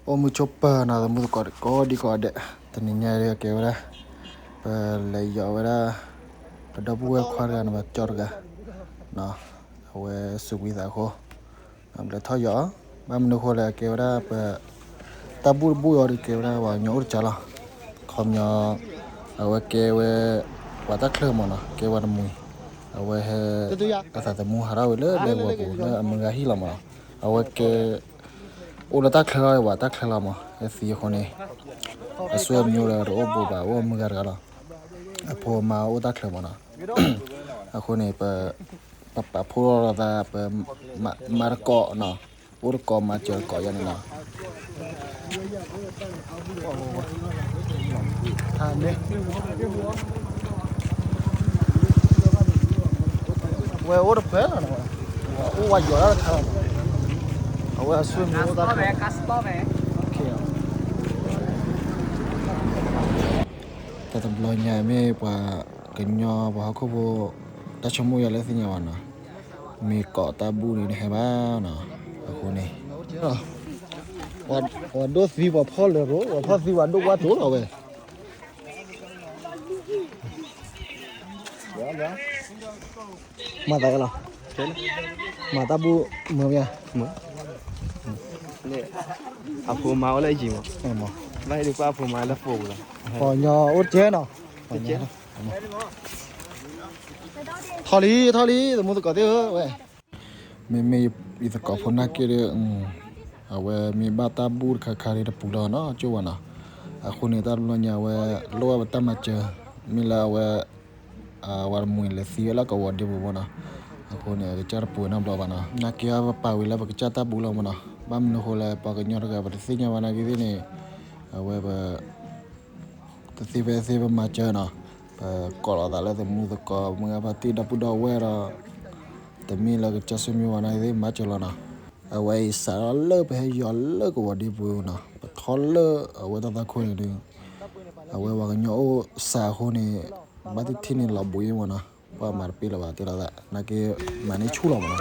အိၣ်မုာ်ဆိးပၢၤနီၤ သမူသကိးကိးဒံကိးဂၤဒဲး, တနံၤညါအံၤကဲဝဲဒၣ် ပလဲၤယီၤဝဲဒၣ် ပဒီပုၢ်ဝဲၢ်ခွါတဂၤန့ၣ် ပကၠီတဂၤ, အဝဲစူးကွံာ်သးအဃိ ပလဲၤထီၣ်ယီၤ, ဘၣ်မနုၤအဃိလဲၣ် ကဲဝဲဒၣ်ပ တၢ်ဘူၣ်တဘူၣ်အံၤဒီး ကဲဝဲဒၣ်ပှၤကညီအိၣ်တကၢလီၤ. ခီပညီ အဝဲကဲဝဲ ပှၤတၢ်ချၢမးနီၤ ကဲပှၤတမှံၤ, အဝဲဟဲ အသးသမူဟးထီၣ်ဝဲလၢဘဲပူၤလၢအမုၢ်ဂၤဟံၣ်လီၤမးနီၤ, အဝဲကဲ အိၣ်လၢတၢ်ချၢလီၤ ပှၤတၢ်ချၢလီၤမး ဟဲသံအဃိန့ၣ် အဆွေမျိုးတအိၣ်ဘူးဘၣ် အိၣ်မုၢ်ဂၤတဂၤလီၤ. အဖိအမါအိၣ်တၢ်ချၢမးနီၤ, အဃိန့ၣ် ပ ပပာ်ဖှိၣ်ထီၣ်လိာ်သး ပမၤတကိးနီၤ, အိၣ်တကိးမၤစၢၤတကိးယၤန့ၣ်နီၤ. ဝဲအိၣ်တဖျၢၣ်လီၤ, အိၣ်ဝဲယီၤတၢ်တခါလီၤ, အဝဲအဆွေမျိုးအိၣ်တၢ် တၢ်တဘျီညါမ့ၢ်ပှၤကညီပှၤဟီၣ်ခိၣ်ဖိ တၢ်ဆိကမိၣ်ယၤလၢသ့ၣ်ညါဘၣ်နီၤ, မ့ၢ်ကိးတၢ်ဘူၣ်န့ၣ် နဟဲဘၣ်နီၤ, အဃိန့ၣ် ပှၤဒိၣ်သံပှၤဖီၣ်လၢာ်ရိ, ပှၤဖီၣ်သံပှၤဒိၣ်ဝါတိၤလီၤဝဲ. မၤသးလီၤ, မၤတၢ်ဘူၣ်မုာ်မ့ၢ်ဧါ, အဖိမါအိၣ်လၢယံၤမး, ဘၣ်ဟဲဒုးပၢ်အဖိမါလၢပိာ်ပူၤလီၤ, ပှၤကညီအိၣ်တကဲနီၤ, ထီၣ်လံ ထီၣ်လံ သမူသကိးသ့ၣ်ဧၢဝဲ. မ့မ့ၢ်ယသကိးဖိနာ်က့ဒီး အဝဲမ့ၢ်ဘၣ်တၢ်ဘူၣ်တခါခါဒီးတပူၤလီၤနီၤ ကၠိၣ်ဝဲနီၤ, အဃိန့ၣ် တၢ်တဘျီညါအဝဲ လိၣ်ဘၣ်ပတၢ်မၤစၢၤ, မ့ၢ်လၢအဝဲ ဝၤတမှံၤလဲၤသံဝဲလၢကဝီၤဒ့ပူၤမးနီၤ, အဃိန့ၣ် အကစၢ်တပူၤနီတဘျီဘၣ်နီၤ, နာ်က့အပာ်ဝဲလၢပကစၢ်တၢ်ဘူၣ်လီၤမးနီၤ, ဘၣ်မနုၤအဃိလဲၣ် ပှၤကညီတဂၤ ပတသ့ၣ်ညါဘၣ်နာ်က့သ့ၣ်န့ၣ်, အဝဲပ တသ့ဖဲသ့ပမၤစၢၤနီၤ, ပကိးလိာ်သးလၢသမူသကိး မုၢ်ဂၤဖါတံၢ် ဒီပုၢ်ဒီဝဲၢ်ဒီး တမ့ၢ်လၢကစၢ်ဆွေမျိုးဘၣ်နာ်က့သ့ မၤစၢၤလီၤနီၤ, အဝဲအံၤစးထီၣ်လၢပဟဲယီၤလၢကဝီၤဒ့ပူၤနီၤ, ပထီၣ်လၢအဝဲတၢ်သွၣ်ခိၣ်န့ၣ်ဒီး အဝဲပှၤကညီအိၣ်စးအဃိန့ၣ် ဘၣ်သ့ၣ်ထံၣ်န့ၣ်လီၤဘှံးမးနီၤ, ပှၤမၤတပ့ၢ်လၢၤဘၣ် တဲလိာ်သး နာ်က့ မၤန့ၢ်ဆူၣ်လီၤမးနီ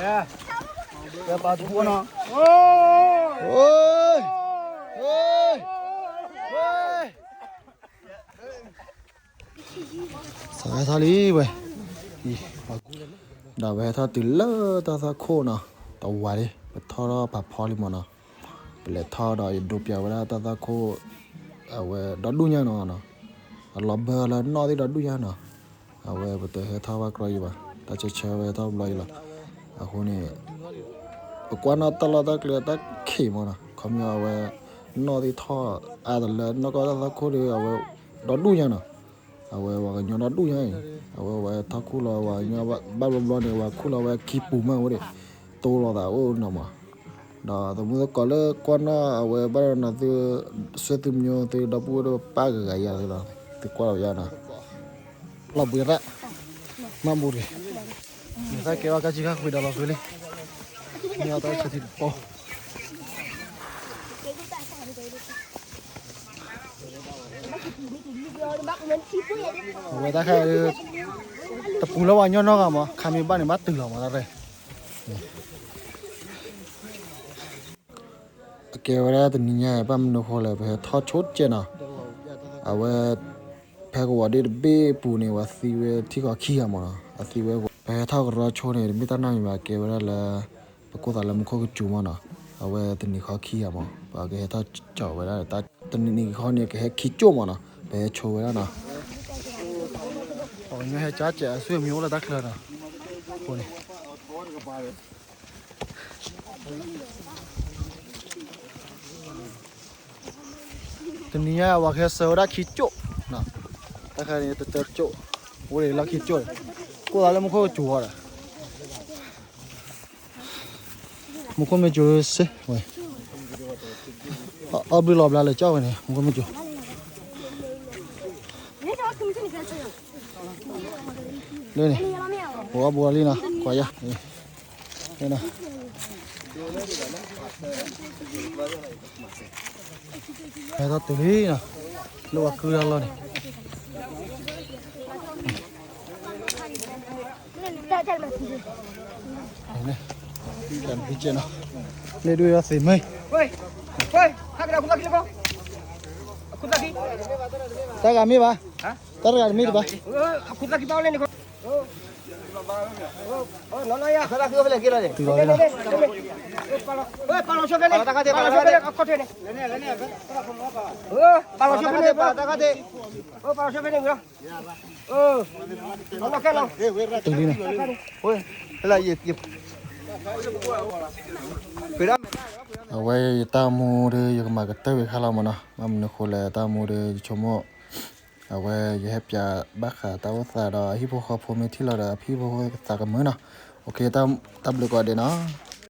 ၤ, ပာ်တပူၤနီၤ, စးထီၣ်လံဝဲ, ဒီးပဟဲထီၣ်တုၤလၢတၢ်သွၣ်ခိၣ်နီၤ, တဝၤလံ ပထီၣ်ထီၣ်ဖးဖီလံမးနီၤ, ပလဲၤထီၣ်ဒီးယဒိပျးဝဲဒၣ်တၢ်သွၣ်ခိၣ် အဝဲဒီဒူၣ်ညါနီၤ, အလီၤဘၢလၢနီၣ်သ့ၣ်ဒီဒူၣ်ညါနီၤ, အဝဲပတဟဲထီၣ်ဘၣ်ကြီအံၤဘၣ်, တၢ်ဆၢဆၢဝဲထီၣ်ဘျီအံၤလီၤ, အဃိန့ၣ် ပကွၢ်နီၣ်တၢ်လီၢ်တၢ်ကျဲတၢ်ခံးမးနီၤ, ခီပညီအဝဲ နီၣ်သ့ၣ်ထီၣ်အါတလၢ နီၢ်ကီၢ်တၢ်သွၣ်ခိၣ်ဒီး အဝဲဒီဒူၣ်ညါနီၤ, အဝဲပှၤကညီဒီဒူၣ်ညါအံၤ, အဝဲဝဲထီၣ်ခူၣ်လီၤပှၤကညီဘၣ်ဘျီဘျီန့ၣ် ပှၤခူၣ်လီၤဝဲခံပူၤမးဝဲဒၣ်, တိလိာ်သးအိၣ်နီၤမး, ဒီးသမူသကိးလၢကွၢ်နီၣ်အဝဲဘၣ်ဒီးနီၤသု ဆွေမျိုးသုဒီပုၢ်ဝဲၢ်ဒီးပၢ်ဂၤဂၤယၤသုလီၤ, သုကွၢ်လီၤယၤနီၤ, လီၤဘှံးရၣ်, မၤဘူၣ်တဂ့ၤ, မ့ၢ်သးကဲအီၣ်ကၢ်ဆံခါဃုာ်ဒီးလီၤဃုာ်လံ, မ့ၢ်အီၣ်တၢ်ဆၢထံတပီ အဝဲတၢ်ခါ တပူၤလၢပှၤကညီနီတဂၤမး, ခါမ့ၢ်ဘၣ်န့ၣ်ဘၣ်တုၤလီၤမးတၢ်ရဲၣ်, အကဲဝဲဒၣ်တနံၤညါ ဘၣ်မနုၤဃိလဲၣ် ပဟဲထီၣ်ဆိကဲနီၤ, အဝဲ ဖဲကဝီၤဒ့တဘ့ၣ်အပူၤန့ၣ် ပှၤသံဝဲထံၣ်ဃီခံဂၤမးနီၤ, အသံဝဲ ပဟဲထီၣ်ကရီဆိန့ၣ် တမ့ၢ်တၢ်နီတမံၤဘၣ် ကဲဝဲဒၣ်လၢ ပကိးသးလၢမူခိၣ်ကစူၤမးနီၤ, အဝဲတနံၤဃီခံဂၤမး ပှၤကဟဲထီၣ်ကၠီဝဲဒၣ်, တနံၤဃီန့ၣ် ကဟဲခံကၠိၣ်မးနီၤ, ပဟဲဆိဝဲဒၣ်နီၤ, ပှၤကညီဟဲကၠီကဲး အဆွေမျိုးအိၣ်လၢတၢ်ချၢနီၤ, အဃိန့ၣ် တနံၤညါပှၤကဟဲဆှၢဝဲဒၣ်ခံကၠိၣ်, တၢ်ခါန့ၣ်တတၢၢ်ကၠိၣ်, အိၣ်ဒံးလီၢ်ခံကၠိၣ်, ကိးသးလၢမူခိၣ်ကစူၤဝဲဒီး, မူခိၣ်မ့ၢ်ကစူၤစ့ၢ်ဝဲ, အီၣ်ဘျုးလီၤဘျါလၢကၠီဝဲန့ၣ် မူခိၣ်မ့ၢ်ကစူၤ လၢန့ၣ်, ပအီၣ်ဘှီလံနီၤ, ကွၢ်ယၤ, လၢနီၤ, ဟဲထီၣ်တုၤလံနီၤ, လၢဝဲကုၢ်တၢ်လီၢ်န့ၣ်, န့ၣ်ဒုးအီၤသ့ၣ်မ့ၢ်, တၢ်ဂၤမ့ၢ်ဘၣ်, တၢ်တဂၤတမ့ၢ်ဘၣ်, တုၤလီၤလံနီၤ, တုၤလံန့ၣ်, အဝဲယတၢ်မူဒီး ယကမၤကတၢၢ်ဝံၤခါလီၤမးနီၤ, ဘၣ်မနုၤဃိလဲၣ် တၢ်မူဒီး ယဆိကမိၣ် အဝဲယဟဲပၠးဘၣ်ဃးတၢ်အိၣ်သးဒီး အဟံၣ်ဖိဃီဖိမ့ၢ်ထံၣ်လီၤဒီး အဟံၣ်ဖိဃီဖိသးကမုာ်နီၤ, တၢ်ဘျုးကိးဂၤဒဲးနီၤ.